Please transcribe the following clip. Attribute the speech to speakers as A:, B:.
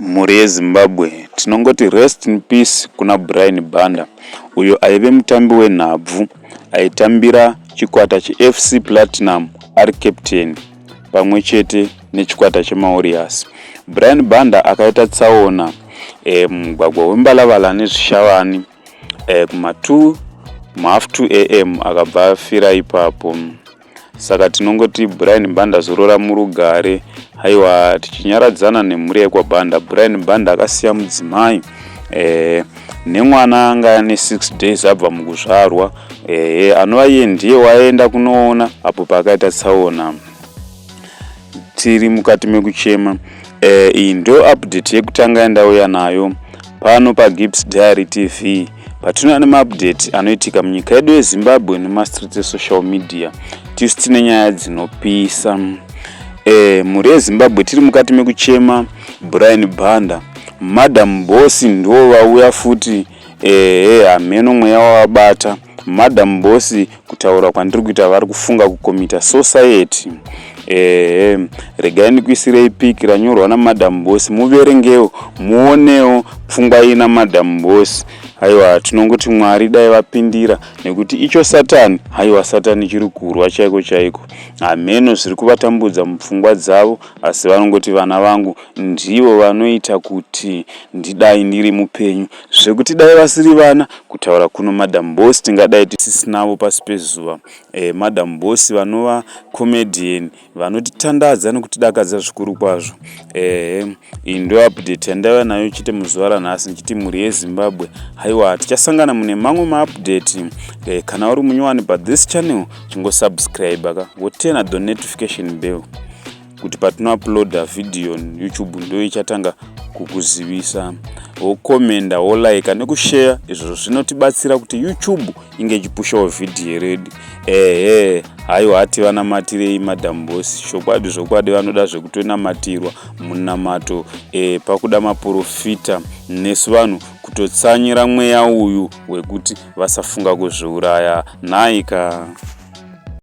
A: Mhuri yeZimbabwe tinongoti rest in peace kuna Brian Banda uyo aive mutambi wenhabvu aitambira chikwata cheFC Platinum ari captain pamwe chete nechikwata chemaWarriors. Brian Banda akaita tsaona mumugwagwa weMbalavala neZvishavane kuma 2 half 2 am akabva afira ipapo. Saka tinongoti Brian Banda zorora murugare. Haiwa, tichinyaradzana nemhuri yekwaBanda. Brian Banda akasiya mudzimai nemwana anga ane 6 days abva mukuzvarwa, anova iye ndiye waenda kunoona apo paakaita tsaona. Tiri mukati mekuchema. Iyi ndo update yekutanga yandauya nayo pano paGibbs Diary TV, patinouya nemaupdate anoitika munyika yedu yeZimbabwe nemastreets esocial media. Tisu tine nyaya dzinopisa. Mhuri yeZimbabwe, tiri mukati mekuchema Brian Banda. Madam Boss ndo vauya futi. Hameno mweya wavabata Madam Boss. Kutaura kwandiri kuita, vari kufunga kucommita suicide. Regai ndikuisirei pic ranyorwa naMadam Boss, muverengewo, muonewo pfungwa ina Madam Boss. Aiwa, tinongoti Mwari dai vapindira, nekuti icho Satani, haiwa, Satani chiri kurwa chaiko chaiko. Hameno zviri kuvatambudza mupfungwa dzavo, asi vanongoti vana vangu ndivo vanoita kuti ndidai ndiri mupenyu, zvekuti dai vasiri vana, kutaura kuno Madam Boss tingadai tisisinavo pasi pezuva. Madam Boss vanova comedian vanotitandadza nekutidakadza zvikuru kwazvo. Iyi ndo update yandaiva nayo chete muzuva ranhasi, ndichiti mhuri yeZimbabwe, haiwa, tichasangana mune mamwe maupdate. Kana uri munyowani pathis channel, chingosubscribe ka, woturn the notification bell kuti patinouploada video, YouTube ndo ichatanga kukuzivisa. Wocommenta, wolika nekushare, izvozvo zvinotibatsira kuti YouTube inge ichipushawo vhidhiyo redu. Ehe, haiwa, hativanamatirei Madam Boss. Chokwadi zvokwadi vanoda zvekutonamatirwa, munamato. Pakuda maprofita nesu vanhu kutotsanyira mweya uyu wekuti vasafunga kuzviuraya nhaika.